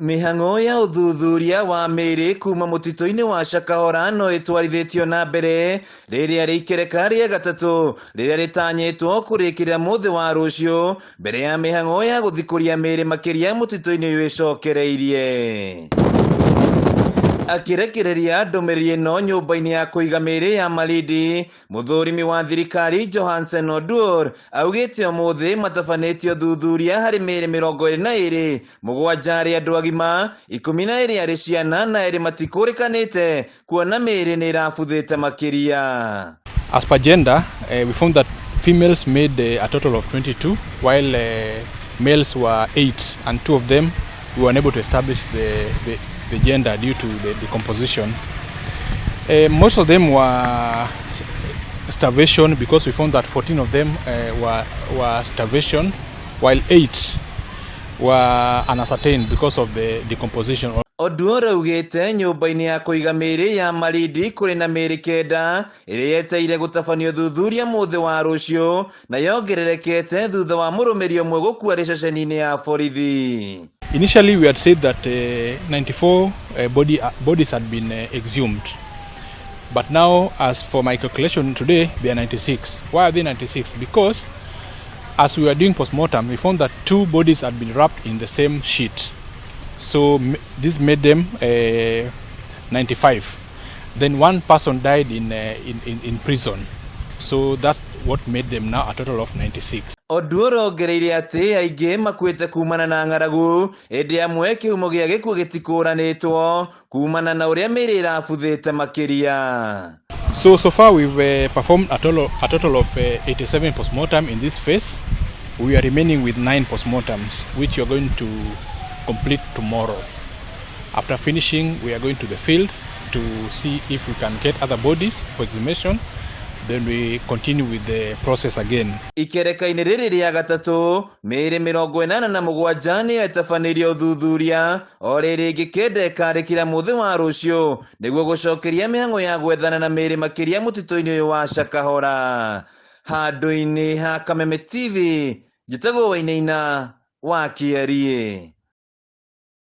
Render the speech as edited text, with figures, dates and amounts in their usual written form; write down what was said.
Mĩhang'o ya ũthuthuria wa mĩĩrĩ kuma mũtitũ-inĩ wa Shakahola no ĩtwarithĩtio na mbere rĩrĩa rĩ ikereka rĩa gatatũ rĩrĩa rĩtanyĩtwo kũrĩkĩrĩra mũthĩ wa rũciũ mbere ya mĩhang'o ya gũthikũria mĩĩrĩ makĩria mũtitũ-inĩ ũyũ ĩcokereirie. Akĩrekereria ndũmĩrĩri ĩno nyũmba-inĩ ya kũiga mĩĩrĩ ya Malindi, mũthũrimi wa thirikari Johansen Oduor augĩte ũmũthĩ matabanĩtie ũthuthuria harĩ mĩĩrĩ 22, 7 arĩ andũ agima, 12 arĩ ciana na 2 matikũrĩkanĩte kuona mĩĩrĩ nĩ ĩrabuthĩte makĩria. As per gender, we found that females made a total of 22, while males were 8, and 2 of them we were unable to establish the gender due to the decomposition. Most of them were starvation, because we found that 14 of them were starvation, while 8 were unascertained because of the decomposition. Oduor augĩte nyũmba-inĩ ya kũiga mĩĩrĩ ya Malindi kũrĩ na mĩĩrĩ 9 ĩrĩa yetereire gũtabanio ũthuthuria mũthĩ wa rũciũ na yongererekete thutha wa mũrũmĩrĩri ũmwe gũkua rĩ ceceni-inĩ ya borithi. Initially we had said that 94 bodies had been exhumed, but now as for my calculation today they are 96. Why are they 96? Because as we were doing postmortem we found that 2 bodies had been wrapped in the same sheet, so this made them 95. Then 1 person died in prison, so that's what made them now a total of 96. Oduor ongereire atĩ aingĩ makuĩte kumana na ng'aragu ĩndĩ amwe kĩhumo gĩa gĩkuũ gĩtikũranĩtwo kumana na ũrĩa mĩĩrĩ ĩrabuthĩte makĩria. So far we've performed a total of 87 postmortem in this phase. We are remaining with 9 postmortems, which we are going to complete tomorrow. After finishing, we are going to the field to see if we can get other bodies for exhumation. Then we continue with the process again. Ikereka-inĩ rĩrĩ rĩa gatatũ mĩĩrĩ 87 nĩyo ĩtabanĩirio ũthuthuria o rĩrĩ ĩngĩ 9 ĩkarĩkĩra mũthĩ wa rũciũ nĩguo gũcokeria mĩhang'o ya gwethana na mĩĩrĩ makĩria mũtitũ-inĩ ũyũ wa Shakahola. Handũ-inĩ ha Kameme TV, njĩtagwo Wainaina wa Kĩarie.